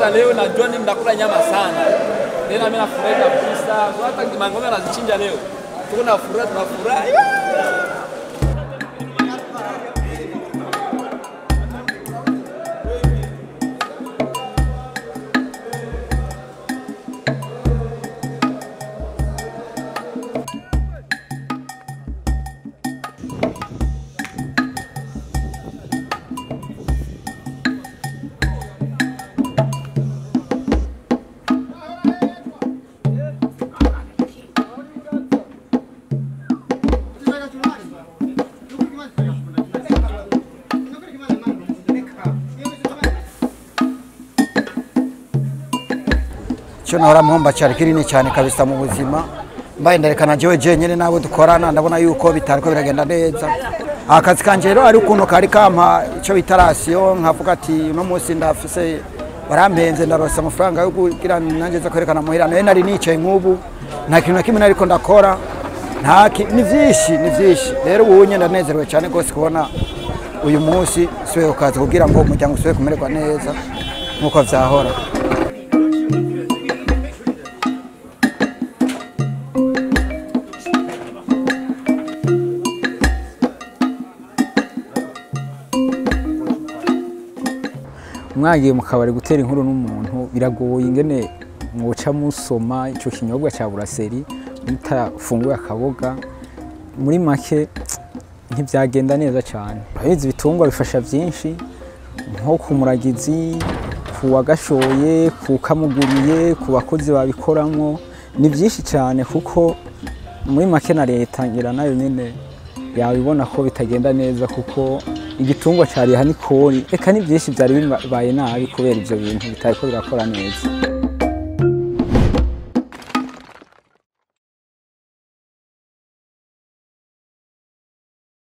Kabisa leo najua ni ndakula nyama sana. Tena mimi nafurahi kabisa. Hata mang'ombe anazichinja leo. Tuko na furaha, tunafurahi. Cyo nahora mpomba cyari kinini cyane kabisa mu buzima, mbaye ndarekana jewe jenyine nabo dukorana, ndabona yuko bitariko biragenda neza. Akazi kanje rero ari ukuntu kari kampa icyo bita rasiyo, nkavuga ati uno munsi ndafise barampenze, ndaronse amafaranga yo kugira nanjye nza kwerekana muhira. Nayo nari nicaye nk'ubu nta kintu na kimwe nariko ndakora, nta ni vyinshi ni vyinshi. Rero ubu nyine ndanezerewe cyane gose kubona uyu munsi suye ukaza kugira ngo umuryango usuye kumererwa neza nkuko vyahora. Mwagiye mu kabari gutera inkuru n'umuntu biragoye ingene mwoca musoma ico kinyobwa ca buraseri mutafunguye akaboga, muri make ntivyagenda neza cyane. Abizi bitungwa bifasha byinshi nko ku muragizi, ku wagashoye, ku kamuguriye, ku bakozi babikoramwo, ni byinshi cyane kuko muri make na leta ngira nayo nyene yabibona ko bitagenda neza kuko igitungwa cariha nikori, eka ni byinshi byari bibaye nabi kubera ivyo bintu bitariko birakora neza.